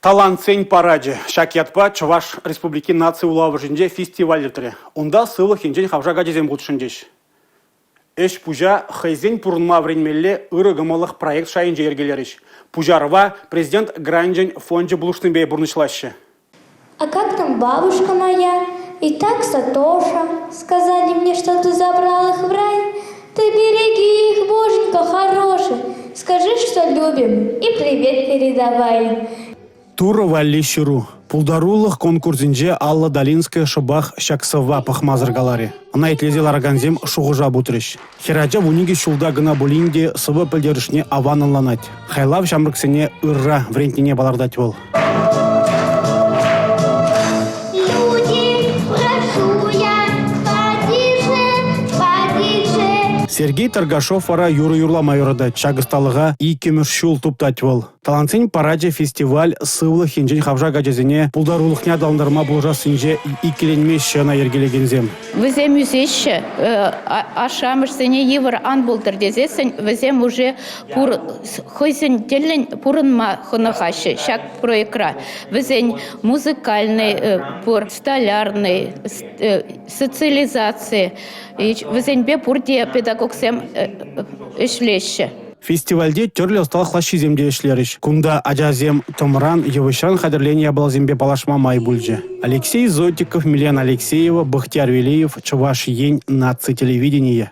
Талантсен парачӗ. Ҫак ятпа Чӑваш Республикин наци вулавӑшӗнче фестиваль иртрӗ. Унта сывлӑх енчен хавшак ачасем хутшӑнчӗҫ. Ӗҫ-пуҫа хӑйсен пурӑнма вӗренмелле ырӑ кӑмӑллӑх проект шайӗнче йӗркелерӗҫ. Пуҫарӑва Президент гранчӗн фончӗ пулӑшнипе пурнӑҫлаҫҫӗ. А как там бабушка моя и такса Тоша? Сказали мне, что ты забрал их в рай. Ты береги их, боженька хороший, Скажи, что любим, и привет передавай. Турӑ валли ҫыру. Пултарулӑх конкурсӗнче Алла Долинская шӑпах ҫак сӑвва пӑхмасӑр каларӗ. Ӑна итлесе ларакансем шухӑша путрӗҫ. Хӗрача 12 ҫулта кӑна пулин те сӑвӑ пӗлтерӗшне аван ӑнланать. Хайлав ҫамрӑксене ырра вӗрентнине палӑртать вӑл. Люди, прошу я, потише, потише. Сергей Торгашов вара юрӑ юрлама юратать. Ҫак ӑсталӑха иккӗмӗш ҫул туптать вӑл. Талантсен парачӗ фестиваль сывлӑх енчен хавшак ачасене пултарулӑхне аталантарма пулӑшассинче иккӗленмеҫҫӗ ӑна йӗркелекенсем. Вӗсем ӳсеҫҫӗ, ашшӗ-амӑшсене йывӑр ан пултӑр тесессӗн вӗсем уже пур хӑйсен тӗллӗн пурӑнма хӑнӑхаҫҫӗ ҫак проектра. Вӗсен музыкальный пур, столярный, социализаци, вӗсемпе пурте педагогсем ӗҫлеҫҫӗ. Фестивальте тӗрлӗ ӑсталӑх лаҫҫисем те ӗҫлерӗҫ. Кунта ачасем тӑмран, йывӑҫран хатӗрленӗ япаласемпе паллашма май пулчӗ. Алексей Зотиков, Милена Алексеева, Бахтияр Велиев, Чӑваш Ен наци телевиденийӗ.